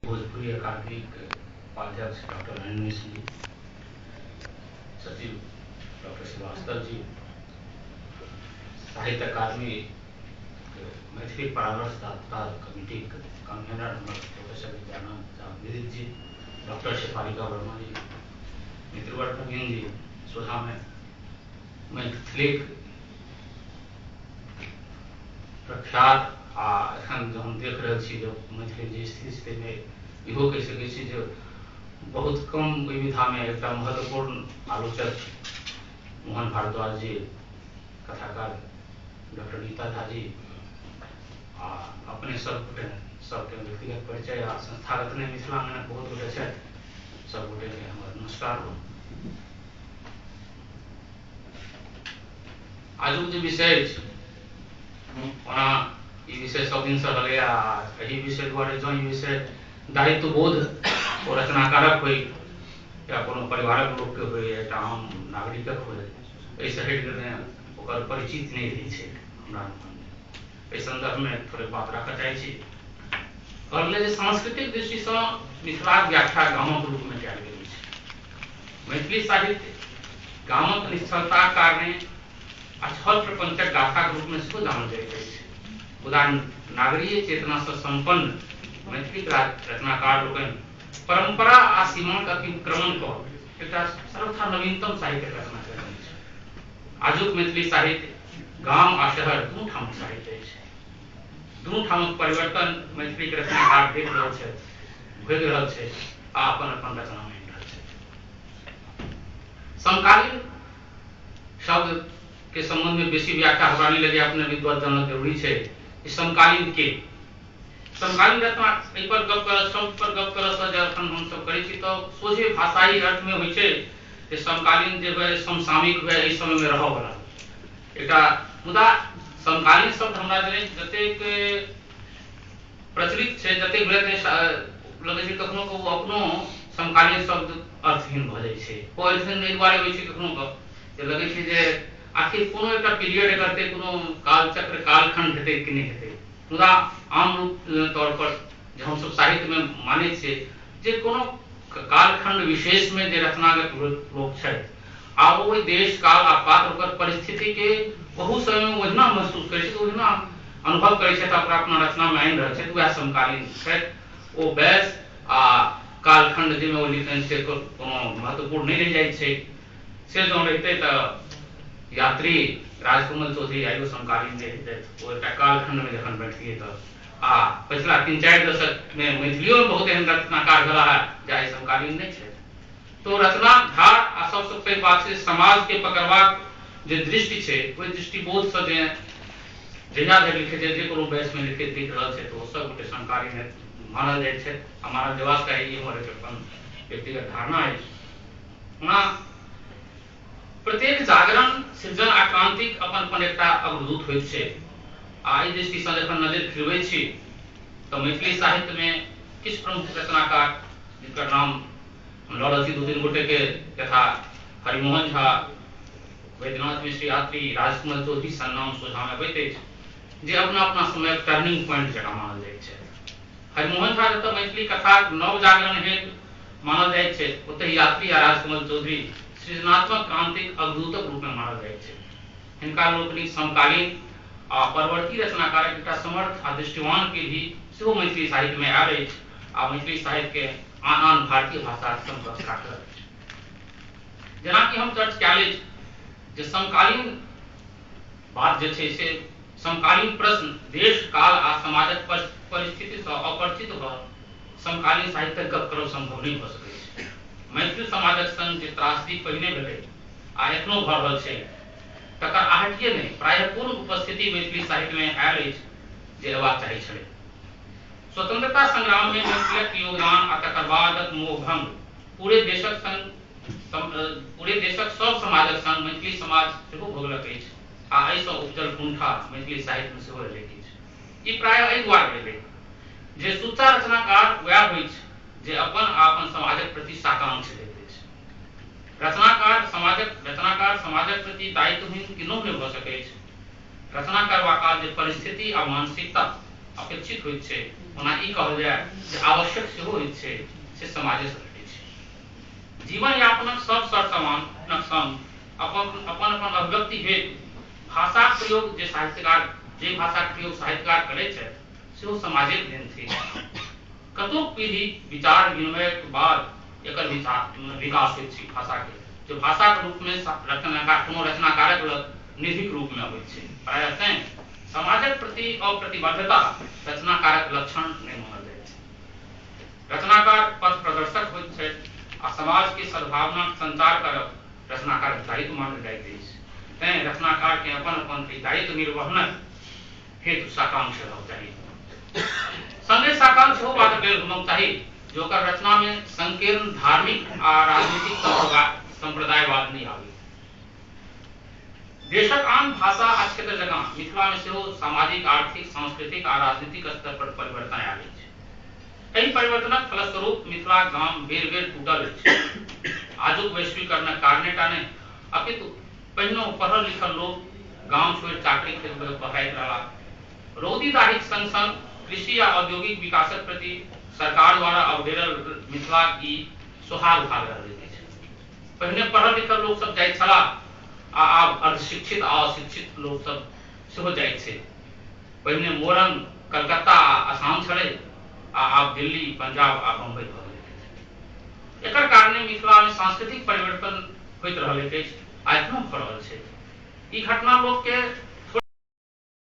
भोजपुरी अकादमीक उपाध्यक्ष डॉक्टर नरेन्द्र मिश्र जी, सचिव डॉक्टर श्रीवास्तव जी, साहित्य अकादमी मैथिली परामर्शदाता कमिटीक कन्वेनर हमर प्रोफेसर विद्यानंद झा विदित जी, डॉक्टर शेफालिका वर्मा जी, मित्रवर प्रवीण जी, सोझामे मैथिलीक प्रख्यात आ एखन जे हम देख रहल छी जे मैथिली जे स्थिति छै ताहिमे इहो कहि सकै छी जे बहुत कम ओहि विधामे एकटा महत्वपूर्ण आलोचक मोहन भारद्वाज जी, कथाकार डॉक्टर नीता झा जी आ अपने सबगोटे सबके व्यक्तिगत परिचय आ संस्थागत नहि मिथिलांगनक बहुत गोटे छथि, सब गोटेके हमर नमस्कार हो। आजुक जे विषय अछि, ओना ई विषय सब दिनसँ रहलै आ एहि विषय दुआरे जँ ई विषय दायित्व बोध ओ रचनाकारक होइ या कोनो परिवारक लोकके होइ या एकटा आम नागरिकक होइ, एहिसँ हटि गेने ओकर परिचित नहि रहै छै हमरा अनुमानमे। एहि सन्दर्भमे थोड़े बात राखऽ चाहै छी। कहल गेलै जे सांस्कृतिक दृष्टिसँ मिथिलाक व्याख्या गामक रूपमे कयल गेल अछि। मैथिली साहित्य गामक निश्चलताक कारणे आ छल प्रपञ्चक गाथाक रूपमे सेहो जानल जाइत अछि। मुदा नागरीय चेतनासँ सम्पन्न मैथिलीक रचनाकार लोकनि परम्परा आ सीमाक अतिक्रमण कऽ एकटा सर्वथा नवीनतम साहित्यक रचना कयलनि अछि। आजुक मैथिली साहित्य गाम आ शहर दुनू ठामक साहित्य अछि। दुनू ठामक परिवर्तन मैथिलीक रचनाकार देख रहल छथि, भोगि रहल छथि आ अपन अपन रचनामे आनि रहल छथि। समकालीन शब्द के संबंध में बेसी व्याख्या हमरा नहीं लगे अपने विद्वत जनक जरूरी छै कि समकालीन के समकालीन रचना एहि पर गप कर शब्द पर गप करऽ से जखन हमसब करै छी तऽ सोझे भाषाई अर्थ में होइ छै जे समकालीन जे हुए समसामयिक हुए एहि समय में रहऽ वाला एकटा, मुदा समकालीन शब्द हमरा जनैत जतेक प्रचलित छै जतेक लगै छै कखनो कऽ ओ अपनो समकालीन शब्द अर्थहीन भऽ जाइ छै। ओ अर्थहीन एहि दुआरे होइ छै कखनो कऽ जे लगै छै जे आखिर कोनो एकटा पीरियड एकर कोनो कालचक्र कालखंड हेतै कि नहि हेतै। मुदा आम रूप तौर पर जे हमसब साहित्यमे मानै छियै जे कोनो कालखंड विशेषमे जे रचनागत लोक छथि आ ओ ओहि देश काल आ पात्र ओकर परिस्थितिके ओहू समयमे ओहिना महसूस करै छथि, ओहिना अनुभव करै छथि आ ओकरा अपना रचनामे आनि रहल छथि, वएह समकालीन छथि। ओ वयस आ कालखंड जाहिमे ओ लिखलनि से कोनो महत्वपूर्ण नहि रहि जाइत छै। से जँ रहितै तऽ यात्री राजकमल चौधरी आइयो समकालीन नहि रहितथि। ओ एकटा कालखंडमे जखन बैठतियै तऽ आ पछिला 3-4 दशकमे मैथिलियोमे बहुत एहन रचनाकार भेलाह हेँ जे आइ समकालीन नहि छथि। तऽ रचनाक धार आ सबसँ पैघ बात छै समाजके पकड़बाक जे दृष्टि छै ओहि दृष्टिबोधसँ जे जहिया धरि लिखैत छै जे कोनो वयसमे लिखैत लिख रहल छै तऽ ओ सब गोटे समकालीन मानल जाइत छथि आ मानल जेबाक चाही, ई हमर एक अपन व्यक्तिगत धारणा अछि। ओना प्रत्येक जागरण सृजन आ क्रांतिक अपन अपन एकटा अग्रदूत होइत छै आ एहि दृष्टिसँ जखन नजरि फिरबै छी तऽ मैथिली साहित्यमे किछु प्रमुख रचनाकार जिनकर नाम हम लऽ रहल छी 2-3 गोटेके, यथा हरिमोहन झा, वैद्यनाथ मिश्र यात्री, राजकमल चौधरी सन नाम सोझाँमे अबैत अछि जे अपना अपना समयक टर्निंग पॉइंट जकाँ मानल जाइत छथि। हरिमोहन झा जतऽ मैथिली कथाक नव जागरण हेतु मानल जाइत छथि ओतहि यात्री आ राजकमल चौधरी सृजनात्मक क्रांतिक अग्रदूतक रूपमे मानल जाइत छथि। हिनका लोकनिक समकालीन आ परवर्ती रचनाकारक एकटा समर्थ आ दृष्टिवान पीढ़ी सेहो मैथिली साहित्यमे आयल अछि आ मैथिली साहित्यकेँ आन आन भारतीय भाषाक समकक्ष राखलक अछि। जेनाकि हम चर्च कयल अछि जे समकालीन बात जे छै से समकालीन प्रश्न देश काल आ समाजक परिस्थितिसँ अपरिचित भऽ समकालीन साहित्यक गप करब सम्भव नहि भऽ सकैत छै। मैथिल समाजक संग जे त्रासदी पहिने भेलै आ एखनो भऽ रहल छै तकर आहटिये नहि, प्रायः पूर्ण उपस्थिति मैथिली साहित्यमे आयल अछि जे अयबाक चाही छलै। स्वतंत्रता संग्राममे मैथिलक योगदान आ तकर बादक मोहभंग पूरे देशक संग पूरे देशक सब समाजक संग मैथिली समाज सेहो भोगलक अछि आ एहिसँ उपजल कुंठा मैथिली साहित्यमे सेहो एलैक अछि। ई प्रायः एहि दुआरे भेलै जे सुच्चा रचनाकार वएह होइछ जे अपन आ अपन समाजक प्रति साकांक्ष रहैत अछि। रचनाकार समाजक प्रति दायित्वहीन किन्नहु नहि भऽ सकैछ। रचना करबा काल जे परिस्थिति आ मानसिकता अपेक्षित होइत छै ओना ई कहल जाय जे आवश्यक सेहो होइत छै, से समाजेसँ भेटै छै। जीवन-यापनक सब सर-सामानक संग अपन अपन अभिव्यक्ति हेतु भाषाक प्रयोग जे साहित्यकार जे भाषाक प्रयोग साहित्यकार करैत छथि सेहो समाजेक देन थिक। कतोक पीढ़ी विचार विनिमयक बाद एकर विकास होइत छै भाषाके, जे भाषाक रूपमे रचनाकार कोनो रचनाकारक लग निधिक रूपमे अबैत छै। प्रायः तैं समाजक प्रति अप्रतिबद्धता रचनाकारक लक्षण नहि मानल जाइत छै। रचनाकार पथ प्रदर्शक होइत छथि आ समाजके सद्भावनाक संचार करब रचनाकारक दायित्व मानल जाइत अछि। तैं रचनाकारकेँ अपन अपन एहि दायित्व निर्वहनक हेतु साकांक्ष रहक चाही। संगे साकांक्ष होबाक लेल होमक चाही जे ओकर रचनामे संकीर्ण धार्मिक आ राजनीतिक सम्प्रदायवाद नहि आबय। देशक आन भाषा आ क्षेत्र जकाँ मिथिलामे सेहो सामाजिक, आर्थिक, सांस्कृतिक आ राजनीतिक स्तर पर परिवर्तन आयल अछि। एहि परिवर्तनक फलस्वरूप मिथिलाक गाम बेर-बेर टूटल अछि। आजुक वैश्वीकरणक कारणे टा नहि, अपितु पहिनहु पढ़ल-लिखल लोक गाम छोड़ि चाकरीक हेतु बहराइत रहलाह। रौदी-दाहीक संग-संग कृषि आ औद्योगिक विकासक प्रति सरकार द्वारा अवहेलल मिथिलाक ई सोहाग भाग रहलैक अछि। पहिने पढ़ल-लिखल लोक सब जाइत छलाह आ आब अर्धशिक्षित आ अशिक्षित लोक सब सेहो जाइत छैक। पहिने मोरंग, कलकत्ता आ आसाम छलै आ आब दिल्ली, पंजाब आ बम्बई भ गेलैक अछि। एकर कारणे मिथिला मे सांस्कृतिक परिवर्तन होइत रहलैक अछि आ एखनो भ रहल छैक। ई घटना लोक के